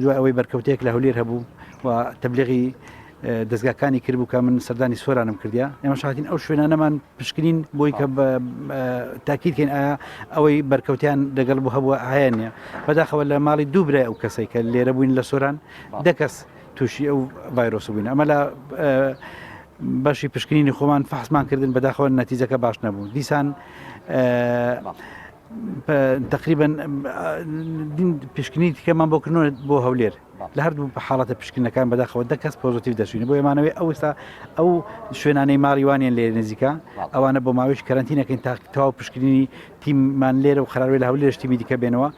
دوای ئەوەی بەرکەوتەیەک لە هەولێر هەبوو و تەبلیغی دەزگاکانی کردبوو کە من سەردانی سۆرانم کردیا ئێمە شاتین ئەو شوێنانەمان پشکنین بۆی کە تاکیدکەین ئایا ئەوەی بەرکەوتیان لەگەڵ بوو هەبووە هەیە نیە. بەداخەوە لە ماڵی دوو برای ئەو کەسەی کە لێرە بووین لە سۆران دە کەس تووشی ئەو ڤایرۆس بووین. ئەمە لە بەشی پشکنینی خۆمان فەحسمان کردن، بەداخەوە نەتیجەکە باش نەبوو. دیسان تقریبا پشکنی دیکەمان بۆ کردنەوە بۆ هەولێر. لە هەردوو حاڵەتە پشکنینەکان بەداخەوە دە کەس پۆزتیڤ دەچوین بۆ ئێمانەوەی ئەوستا ئەو شوێنانەی ماڵی وانیان لێ نزیکە ئەوانە بۆ ماوەیش کەرەنتینەکەین تا تەواو پشکنینی تیممان لێرە و قەراروێ لە هەولێرش تیمی دیکە بێنەوە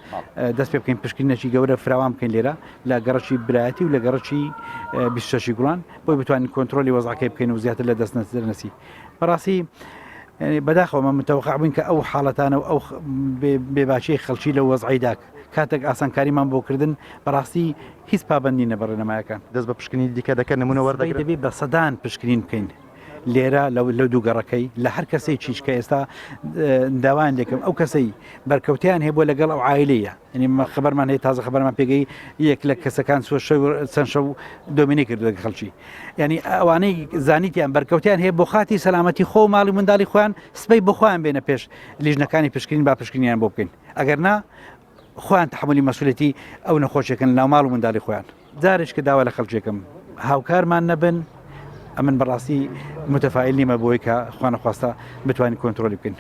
دەست پێ بکەین پشکنینێکی گەورە فراوان بکەین لێرە لە گەڕەکی برایەتی و لە گەڕەکی 26 گوڵان بۆی بتوانین کۆنترۆلی وەزعەکەی بکەین و زیاتر لە دەست نەسی بەڕاستی بەداخەوە مە متەوقع بووین کە ئەو حاڵەتانە و ئەو بێباکیی خەڵکی لەو وەزعەیدا کاتێک ئاسانکاریمان بۆ کردن بەڕاستی هیچ پابەند نینە بە ڕێنمایەکان. دەست بە پشکنینی دیکە دەکەن نمونە وەردەگرن؟ سبەی دەبێ بە سەدان پشکنین بکەین لێرە لەو دوو گەڕەکەی لە هەر کەسێکیش کە ئێستا داوایان لێکم ئەو کەسەی بەرکەوتیان هەیە لەگەڵ ئەو عایلەیە یعنی مە خبرمان هەیە تازە خبرمان پێگەی یەک لە کەسەکان سوە شەو چەند شەو دۆمینەی کردووە خەڵکی یعنی ئەوانەی زانیتیان بەرکەوتیان هەیە بۆ خاتی سەلامەتی خۆ و ماڵی منداڵی خۆیان سبەی بۆ خۆیان بێنە پێش لیژنەکانی پشکنین با پشکنیان بۆ بکەین ئەگەر نا خۆیان تحملی مەسولەتی ئەو نەخۆشیەکەن لەناو ماڵ و منداڵی خۆیان جارێک کە داوا لە خەڵکێکم هاوکارمان نەبن ئەمن بەڕاستی متەفائل نیمە بۆی کە خوانەخواستە بتوانین کۆنترۆلی بکەین.